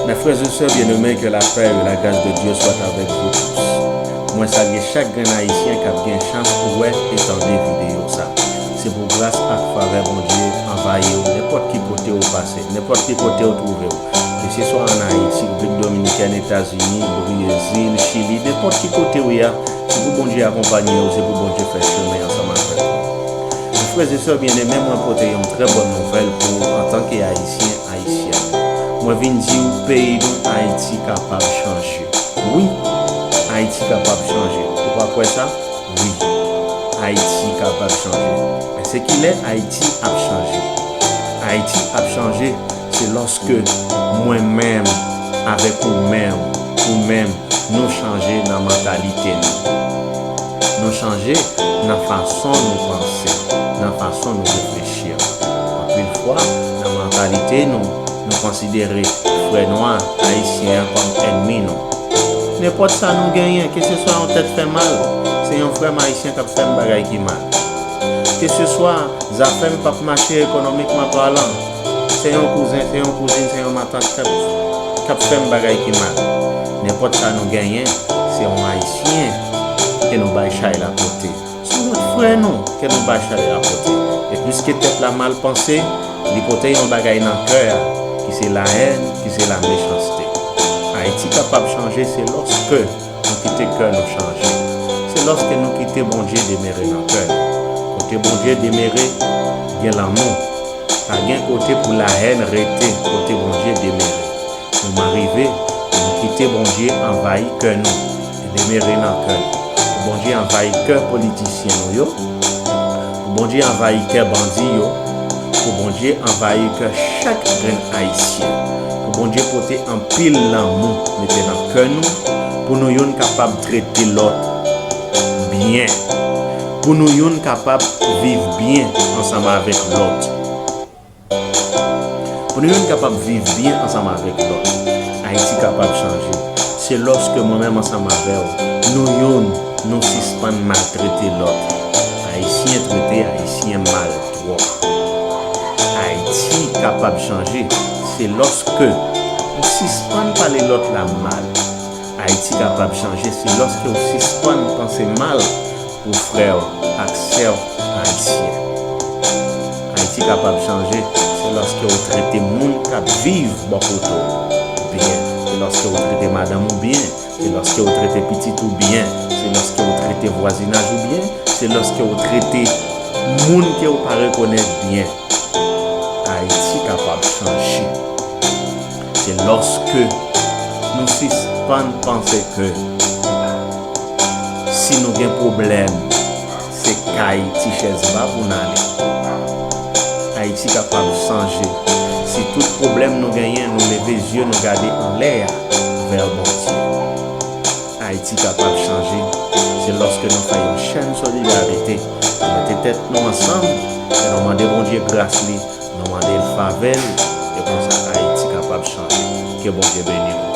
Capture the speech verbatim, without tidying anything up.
Mes frères et sœurs bien-aimés, que la paix et la grâce de Dieu soient avec vous tous. Mwen salye chak grenn Ayisyen k ap gen chans wè e tande videyo sa. Se pou gras ak favè Bondye anvayi w nenpòt ki kote w pase, nenpòt ki kote w twouve w. Ke se swa ann Ayiti, Repiblik Dominikèn, Etazini, Brezil, Chili, nenpòt ki kote w ye a, se pou Bondye akonpanye w, se pou Bondye fè chemen ansanm avèk ou. Mes frères et sœurs bien-aimés, mwen pote yon trè bòn nouvèl pou ou antanke Ayisyen, Ayisyèn. Mwen vin di w, peyi nou, Ayiti kapab chanje. Wi, Ayiti kapab chanje. Ou pa kwè sa? Wi, Ayiti kapab chanje. Men se kilè Ayiti ap chanje? Ayiti ap chanje, se lòske mwen menm, avèk ou menm, ou menm, nou chanje nan mantalite nou. Nou chanje nan fason nou panse, nan fason nou reflechi. Anpil fwa, nan mantalite nou, nou konsidere frè nwa ayisyen an kòm ènmi nou. Nenpòt sa nou genyen, keseswa yon tèt fè mal, se yon frè m ayisyen k ap fè m bagay ki mal. Keseswa zafè m p ap mache ekonomikman palan, se yon kouzen, se yon kouzin, se yon matant k ap, k ap fè m bagay ki mal. Nenpòt sa nou genyen, se yon ayisyen ke nou bay chay la pote. Se yon lòt frè nou ke nou bay chay la pote. E piske tèt la mal panse, li pote yon bagay nan kè a, ki se lahèn, ki se lamechanste. Ayiti kapab chanje se lòske nou kite kè nou chanje. Se lòske nou kite Bondye demere nan kè nou. Kote Bondye demere, gen lanmou. Pa gen kote pou lahèn rete kote Bondye demere. Moman rive pou nou kite Bondye anvayi kè nou e demere nan kè nou. Pou Bondye anvayi kè politisyen nou yo, pou Bondye anvayi kè bandi yo, pou Bondye anvayi kè chak grenn ayisyen, pou Bondye pote anpil lanmou mete nan kè nou, pou nou youn kapab trete lòt byen, pou nou youn kapab viv byen ansanm avèk lòt. Pou nou youn kapab viv byen ansanm avèk lòt, Ayiti kapab chanje. Se lòske mwen menm ansanm avè w, nou youn, nou sispann maltrete lòt. Ayisyen trete Ayisyen mal twòp. Ayiti kapab chanje, se lòske ou sispann pale lòt la mal. Ayiti kapab chanje, se lòske ou sispann panse mal pou frè w ak sè w ayisyen. Ayiti kapab chanje, se lòske ou trete moun k ap viv bò kote w byen, se lòske ou trete madanm ou byen, se lòske ou trete pitit ou byen, se lòske ou trete vwazinaj ou byen, se lòske ou trete moun ke ou pa rekonèt byen. Ayiti kapab chanje. Se lòske nou sispann panse ke si nou gen pwoblèm, se kay ti chèz ba pou n ale. Ayiti kapab chanje si tout pwoblèm nou genyen, nou leve zye nou gade anlè a vè Bondye. Ayiti kapab chanje, se lòske nou fè yon chèn solidarite, nou mete tèt nou ansanm, e nou mande Bondye gras li, nou mande l favè l, e konsa Ayiti kapab chanje. Ke Bondye beni w.